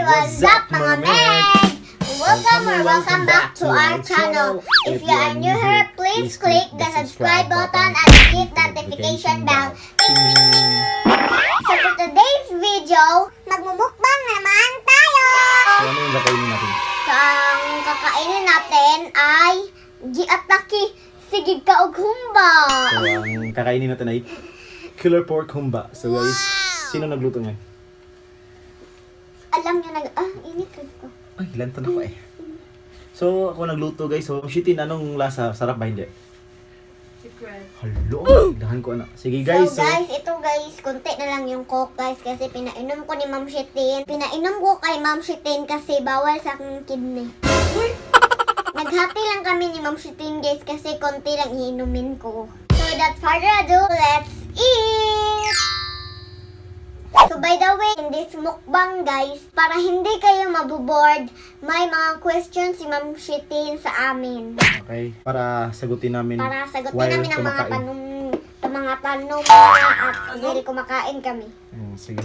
What's up, mga meg? Welcome or welcome back to our channel. If you are new here, please click the subscribe button and hit the notification bell. Ding, ding, ding! So for today's video, magmumukbang naman tayo! So ano yung kakainin natin? So ang kakainin natin ay giatake sige ka og humba. So ang kakainin natin ay killer pork humba. So guys, sino nagluto niyan? Alam niyo nag init ko. Ay, lantan ako eh. So ako nagluto, guys. So Shitin, anong lasa? Sarap ba, hindi? Secret. Hello, dahan ko na. Sige guys, So, guys, ito guys, konti na lang yung Coke, guys, kasi pinainom ko ni Ma'am Shitin. Pinainom ko kay Ma'am Shitin kasi bawal sa aking kidney. Uy! Naghati lang kami ni Ma'am Shitin, guys, kasi konti lang iinumin ko. So without further ado, let's eat! So by the way, in this mukbang, guys, para hindi kayo maboboard, may mga questions si Ma'am Shitin sa amin. Okay, para sagutin namin Para sagutin while namin ang mga kumakain. tanong, ang mga tanong at Ano? dahil kumakain kami. Sige.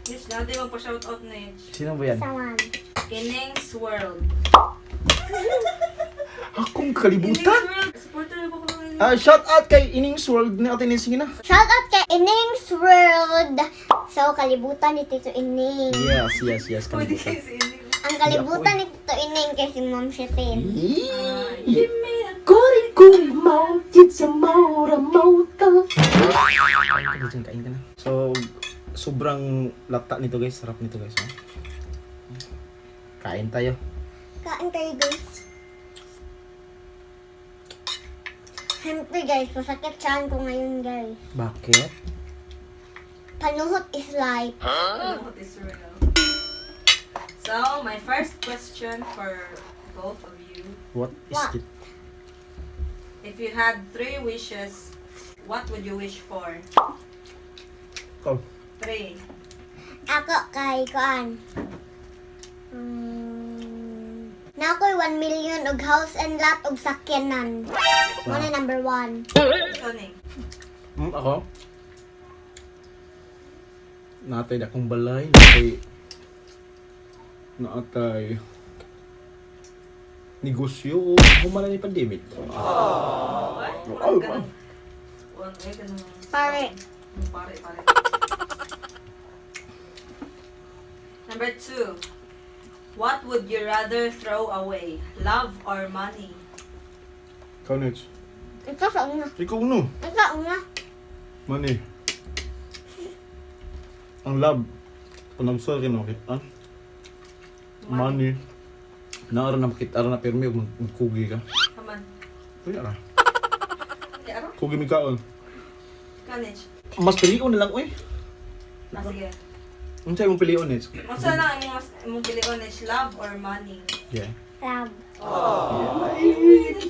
Yes, natin magpa-shoutout na yun. Sino ba yan? Saman. Ining's World. Akong Ining's kalibutan! World! Supporter ko ko lang. Ah, shout out kay Ining's World ni Ate Nancy na. Shout out kay Ining's World! So, kalibutan ni Tito Ining. Yes, Pwede kalibutan. kayo si Ining. Ang kalibutan ni Tito Ining kay si Ma'am Shitin. Yee! Give me a Kuri kuri mo, jitsa mo, ramota. Kain ka na dyan, kain ka na. So, sobrang lata nito, guys. Sarap nito, guys. Oh. Kain tayo. Kain tayo, guys. Siyempre, guys, masakit tiyan ko ngayon, guys. Bakit? Panuhot is life. What is real. So, my first question for both of you. What is What? it? If you had three wishes, what would you wish for? Ikaw. Three. Ako kay kuan. Na ako'y 1 million og house and lot og sakyanan. Mo na number 1. Ikaw, Ning. Ako? Natay na akong balay. Natay negosyo. Humala ni pandemic. What? Oh, Ganun. One, eh, ganun. Pare. Pare, pare. Number two. What would you rather throw away? Love or money? Ikaw, Nits. Ikaw sa una. Ikaw no. Ikaw una. Money. Ang love. Kung nagsorry no kita. Money. Naara na makita ara na pirmi ug magkugi ka. Come on. Kuya ra. Hindi, aro? Kugi mi kaon. Ikaw, Nitch. Mas pilion na lang oy. Ah, sige. Unsa imong pilion, Nits? Unsa na ang imong mas imong pilion, Nitch? Love or money? Yeah. Love.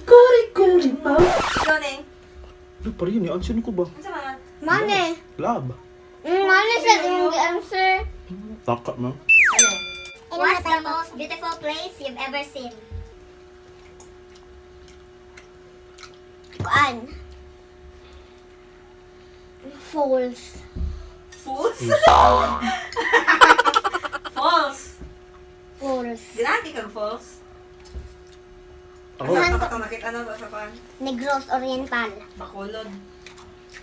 Kuri kuri ma. Ikaw, Ning. Ano pa rin yung answer ko ba? Unsa man? Money. Love. Money sa imong answer. Taka mo. Ano? What's the most beautiful place you've ever seen? Kuan. Falls. False? False. Falls. Ginati kang false? Ako, Saan Ako itong nakita na sa pan. Negros Oriental. Bacolod.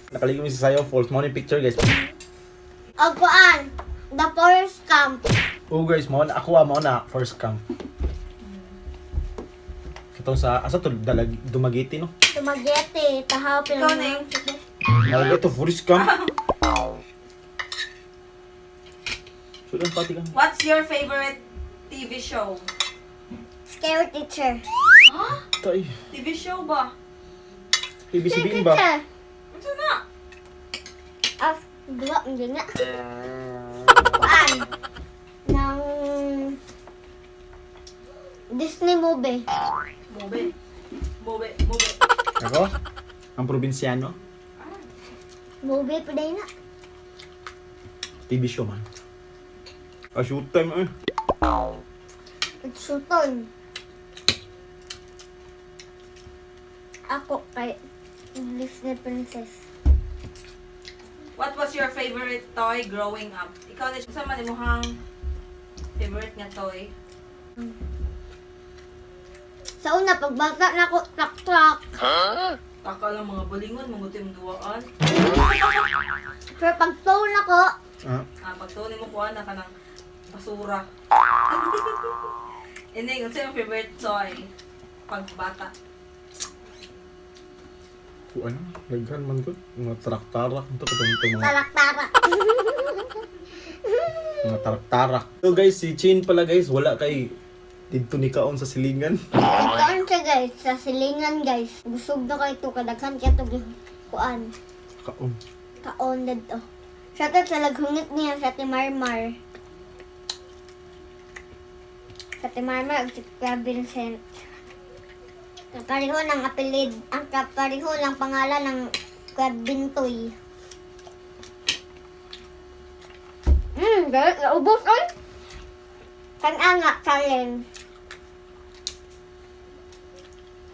nakaligom mi sa Sayo Falls. Mao ni picture, guys. O kuan. The Forest Camp. Oh guys, mao na ako ah, mao na first camp. Katong sa asa to dalag Dumaguete no. Dumaguete. Tahaw Ikaw, Ning. Nalagay to forest camp. So lang pati ka. What's your favorite TV show? Scary Teacher. Huh? Tay, TV show ba? ABCD ba? Teacher. Unsa na? Ah, duwa, hindi nga. Kuan. Ng Disney movie. Mobe. Mobe, mobe. Ako? Ang probinsyano? Movie pa din na. TV show man. Ah, shoot time eh. It's shooton. Ako kay Disney Princess. What was your favorite toy growing up? Ikaw Ikaw ni, unsa man imong favorite nga toy? Sa una, pagbata na ako, truck-truck. Taka lang mga bulingon, mangutim duwaan. Pero pag phone ako, Ah, Ah, pag tuon mo kuha na ka ng basura. Ini, unsa imong favorite toy? Pag bata. kuan. Daghan man gud. Mga tarak-tarak ito katong itong mga tarak-tarak. mga tarak-tarak. So guys, si Chin pala guys, wala kay didto ni kaon sa silingan. Ikaon siya guys, sa silingan guys. Busog na kayo ito, kadaghan kaya ito kuan. Kaon. Kaon na to. Shoutout sa laghungit niya sa Ate Marmar. Sa Ate Marmar ug si Kuya Vincent. Kapareho ng apelid, ang kapareho ng pangalan ng Kuya Bintoy. Galit, naubos oy. Kang-anga challenge.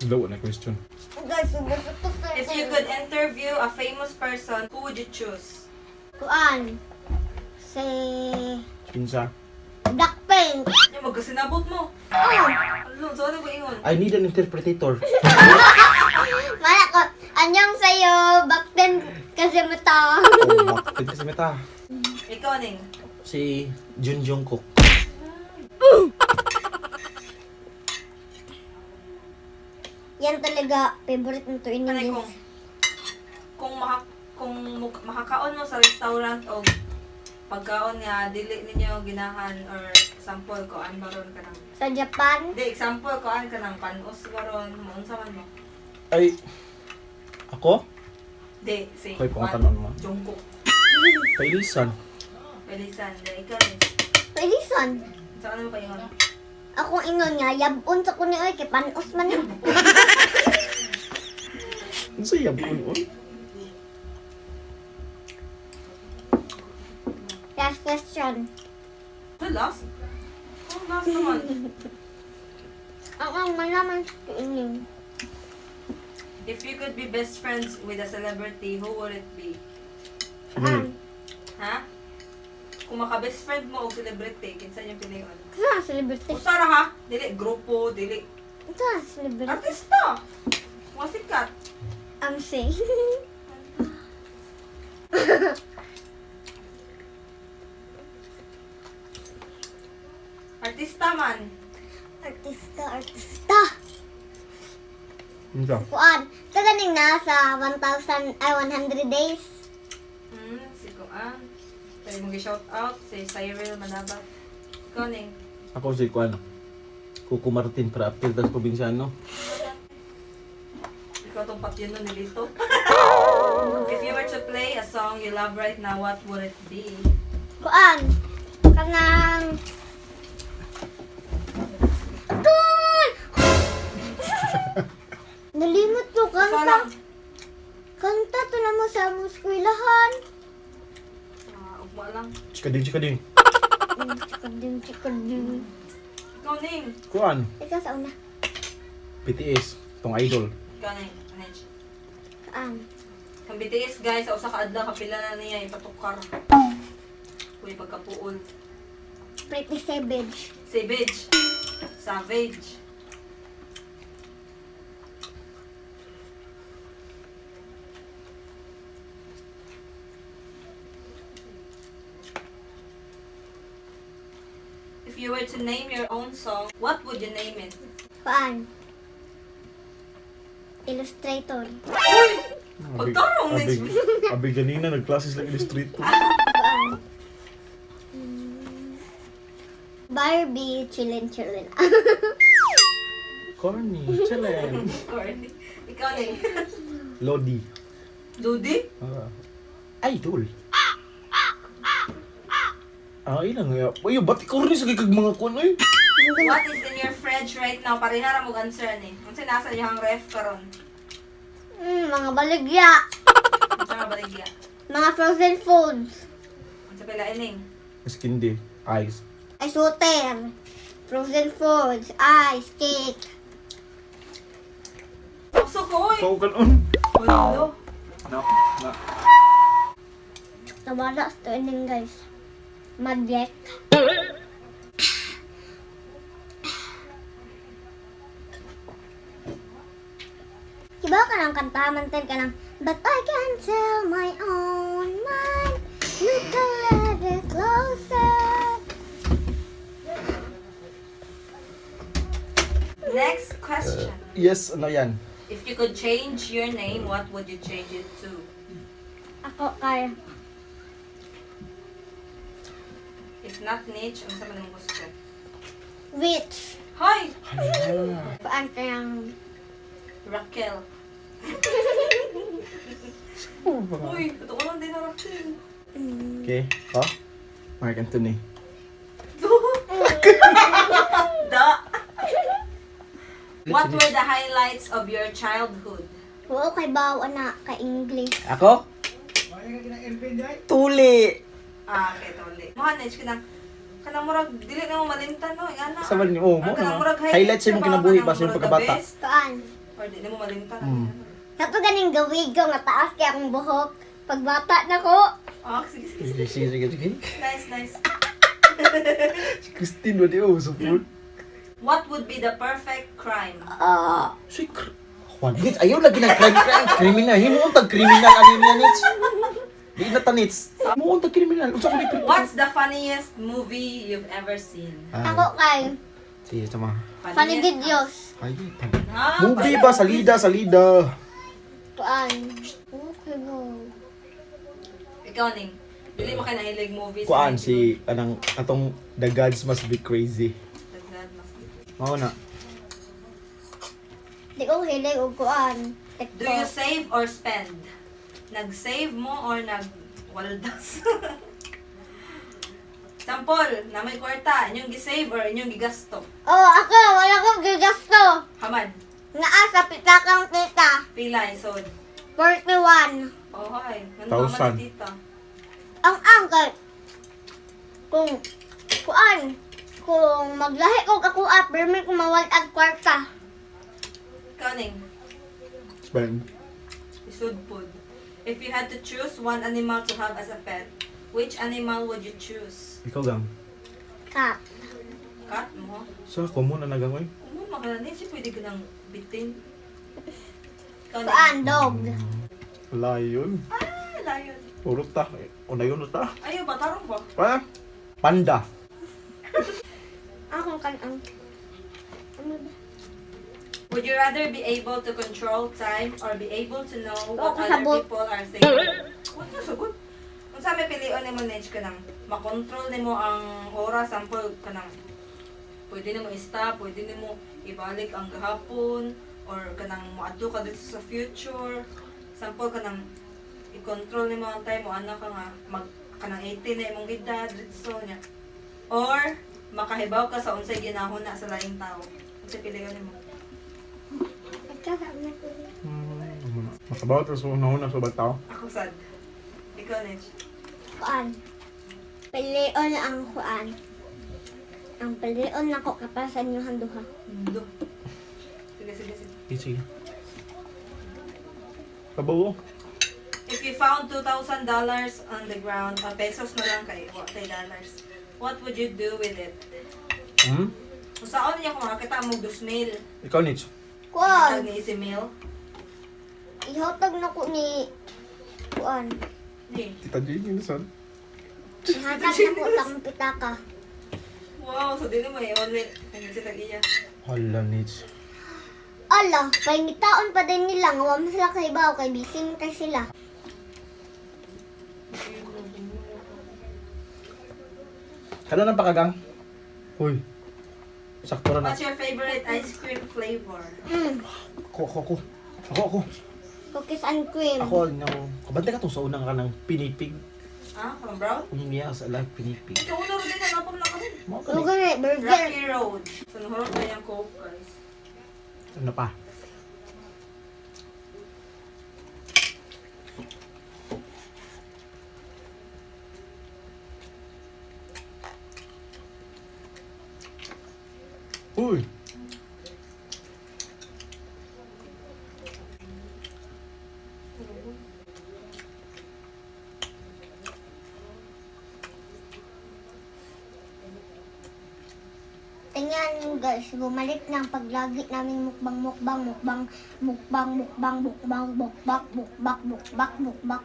Daw na question. Guys, ubos ito. If you could interview a famous person, who would you choose? Kuan. Si Kinsa? Blackpink. Yung magkasinabot mo. Oh, Ano, so ano ba ingon? I need an interpreter. Mala ko, anyong sa'yo, back then kasi mata. Oh, bakit kasi meta? Ikaw, Ning. Si Jun Jungkook. Yan talaga, favorite nito Anay in kung kung maka, kung makakaon mo sa restaurant o pagkaon nga dili ninyo ginahan or example ko an baron ka nang Sa Japan, di example ko an ka nang panos baron mo unsa man mo Ay, ako? di si Hoy, pangatanon mo. Jungkook. Pailisan. Belisan di ikaw ni Pwede. Sa ano pa ingon? Akong ingon nga, yabon sa kuni oy, kay panos man yun. Ang saya po oy. Last question. The last? Oh, last naman. Ang malaman sa inyong. If you could be best friends with a celebrity, who would it be? Sige. Ha? Kung maka-best friend mo og celebrity, kinsa inyong pilion? Sa celebrity. Usara ha? Dili grupo, dili Sa celebrity. artista. Mga sikat. I'm saying. Artista man. Artista, artista. Kinsa? Kuan, sa ganing nasa 1,000, ay 100 days. Si Kuan. Pwede mong shout out si Cyril Manabat. Ikaw ning. Ako si Kuan. Kuko Martin para apil tas probinsyano. Ikaw tong patyon nun ni Lito. If you were to play a song you love right now, what would it be? Kuan, kanang... Kuan! Nalimot ko, Ikaw kanta. lang. Kanta to na mo sa among eskwelahan. Ah, ugma lang. Chika din, chika din. Chikading, chikading. Ikaw ning. Kuan. Ikaw sa una. BTS. Tong idol. Ikaw ning. Anej. Kuan. Ang BTS guys, sa usa ka adlaw kapila na niya ipatukar. Uy, pagkapuol. Pretty savage. Savage. Savage. If you were to name your own song, what would you name it? Kuan. Illustrator. Pagtarong next Abi, abi ganina nagklases lang illustrator. Kuan. Barbie, chillin' chillin'. Corny, chillin. Corny. Ikaw name. Lodi. Ludi? Ah, idol. Ah, ilang nga. Uy, ba't corny sa kag mga kuan oy? What is in your fridge right now? Parehara mo answer ni. Unsa nasa iyang ref karon? Mga baligya. Unsa nga baligya? Mga frozen foods. Unsa pila ining? Skindi, ice. Ice water. Frozen foods. Ice, cake. Puso ko oy. Pau kanon. Walo. No, na. Nawala sa tuining guys. Magic. Iba ka ng kanta, mantan ka ng "But I can tell my own mind. Look a little bit closer." Next question. Yes, ano yan? If you could change your name, what would you change it to? Ako kay If not niche, ang sa man mong gusto? Witch. Hoy! Hala. Paan ka ng Raquel. Uy, totoo lang din na Raquel. Okay. Oh? Mark Anthony. Da! What were the highlights of your childhood? Oo, kay Bao, ana, kay English. Ako? Tuli! Ah, okay, tuli. Mo niche kanang kanang murag dili na mo malimtan no, ingana. Sa man oh, mo Or kanang no? murag Highlights sa imong siya kinabuhi kanang ba sa imong murag the pagkabata? best, Kuan. or di na mo malimtan. Kato ganing gawig ko, nga taas kay akong buhok. Pagbata na ko. Ah, sige, sige, sige. Sige, sige, sige. Nice, nice. Si Christine ba di oh, support? What would be the perfect crime? Ah. Si Juan, Nits, ayaw lagi ng crime, crime, criminal. Himuon tag criminal ano niya, Nits. Di na ta, Nits. Himuon tag criminal. Unsa ko ni criminal? What's the funniest movie you've ever seen? Ako kay Sige, tama. funny videos. Ay, Ah, movie ba? Salida, salida. Kuan. Okay go. Ikaw ning. Dili mo kay nahilig movies. Kuan si anang atong The Gods Must Be Crazy. The God Must Be. Mao na. Di ko hilig og kuan. Do you TikTok. save or spend? Nag-save mo or nag-waldas? Sample, na may kwarta, inyong gi-save or inyong gigasto? Oh, ako wala ko gigasto. Haman, Naa sa pitakang tita. pila isod. 41. Oh, hi. Ano Thousand. naman ni tita? Ang angkay kung kuan kung maglahi ko ako ah, permi ko mawal ang kwarta. Ikaw, Ning, Spend. isod pod. If you had to choose one animal to have as a pet, which animal would you choose? Ikaw gang. Cat. Cat mo? Sa so, mo na nagangoy. Kung mo makala siya pwede ka nang bitin. Ikaw, Ning. Kuan dog. Layon. Ah, layon. Puro ta. Una yun ta. Ayaw ba? Tarong ba? Pa? Panda. Akong kan ang ano ba? Would you rather be able to control time or be able to know what Oh, other kasabot. people are thinking? What na sagot? Unsa may pilion nimo Nedge kanang makontrol nimo ang oras sample kanang pwede nimo i-stop, pwede nimo ibalik ang gahapon or kanang moadto ka dito sa future. Sample kanang i-control nimo ang time mo ana ka nga mag kanang 18 na imong edad dito niya. Or makahibaw ka sa unsay ginahuna sa laing tao. Unsay pilion nimo? Nagkasama ko. Makabaw ta sa una-una sa bataw. Ako sad. Ikaw, Nech. Kuan. Pilion ang kuan. Ang pilion nako kapasan inyo ang duha. Do. Sige, sige, sige. Sige, sige. Kabaw. If you found $2,000 on the ground, pesos na lang kay, wa tay dollars. What would you do with it? Hmm? Kung saan niya kung makakita mo 2,000. Ikaw, Nits. Kuan. Ni si mil. Ihatag na ko ni kuan. Ni. Tita Jane, yun son. Ihatag na ko sa akong pitaka. Wow, so dili mo i-only ang si tag iya. Hala, Nits. Ala, pangitaon pa din nila nga wa man sila kahibaw kay busy man kay sila. Kano nang pakagang? Uy. Sakto ra na. What's your favorite ice cream flavor? Ako, ako, ako. Ako, ako. Cookies and cream. Ako, no. Kabante ka to sa unang ka ng pinipig. Ah, kanang brown? Yes, I like pinipig. Ikaw una rin na napam na karon. Mao ka Ano ni. gani burger? Rocky Road. So nahurot na yung Coke, guys. Ano pa? Uy! Tingnan guys, bumalik na ang paglagi namin mukbang mukbang mukbang mukbang mukbang mukbang mukbang mukbang mukbang mukbang.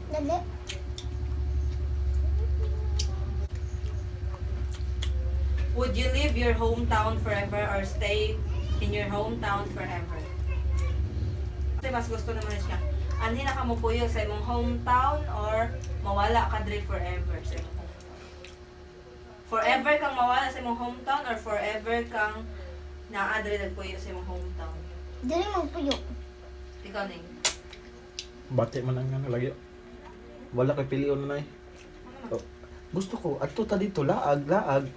Dali. Would you leave your hometown forever or stay in your hometown forever? Kasi mas gusto naman siya. Anhin na ka mo puyo sa imong hometown or mawala ka diri forever sa imong hometown? Forever kang mawala sa imong hometown or forever kang naa diri nagpuyo sa imong hometown? Dali mo puyo. Ikaw, Ning. Bati man ang ano lagi. Wala kay pilion na nay. Oh, gusto ko adto ta dito laag laag.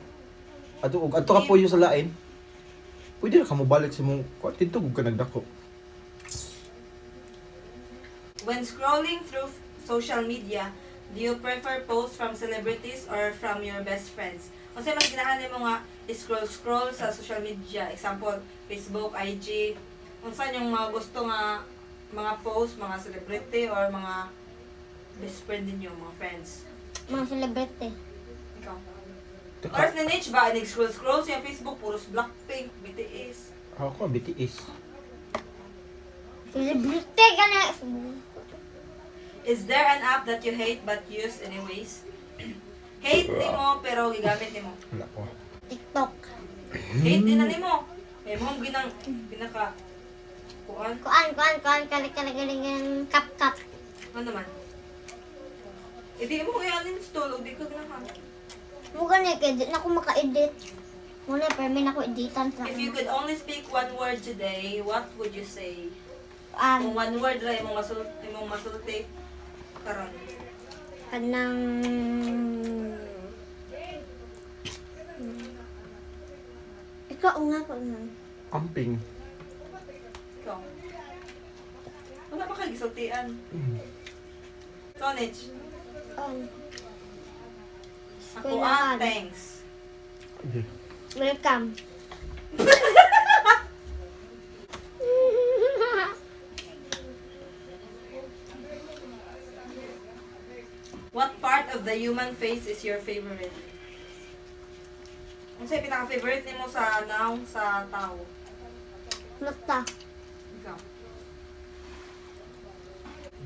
Adto og adto ka puyo sa lain. Pwede ra ka mobalik sa imong kuan didto gud ka nagdako. When scrolling through social media, do you prefer posts from celebrities or from your best friends? Kasi mas ginahan nimo nga scroll-scroll sa social media. Example, Facebook, IG. Unsa yung mga gusto nga mga post, mga celebrity or mga best friend ninyo, mga friends? Mga celebrity. Ikaw. Teka, Or ni Nitch ba, nag-scroll-scroll sa Facebook, puros Blackpink, BTS. ako BTS. Celebrity ka na. Is there an app that you hate but use anyways? Hate nimo pero gigamit nimo. Wala ko. TikTok. Hate din na nimo. May mong ginang pinaka kuan. Kuan, kuan, kuan, kali, kali, kali, kali, kap, kap. Ano naman? Eh di mo i-uninstall o di ka ganahan. Muga na kay di na ako maka-edit. Muna, pero na ako editan sa If you could only speak one word today, what would you say? Kung one word ra imong masulti karon. Kanang ikaw nga ko nga. Amping. Ikaw. Wala ba kay gisultian? Ikaw, Nitch. Ako ah, Kailangan. Thanks. Okay. Welcome. What part of the human face is your favorite? Ano sa'yo pinaka-favorite nimo sa naong sa tao? Mata. Ikaw.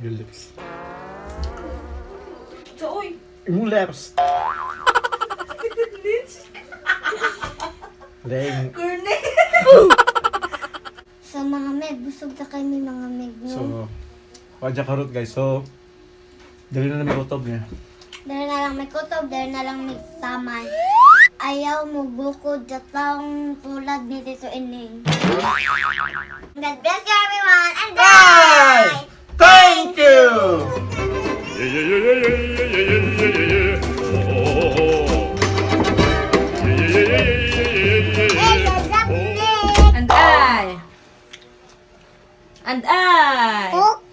Your lips. So, uy! Imong lips. Nitch! Dang. Corny! So mga meg, busog na kami mga meg, no? So, wadya karot guys. So, dali na namin utob niya. Dahil na lang may kutob, dahil na lang may taman. Ayaw mo bukod sa taong tulad ni Tito Ining. God bless you everyone and bye! Thank you! Yeah. Oh. Yeah. Hey, Oh. And I! And I! Cook!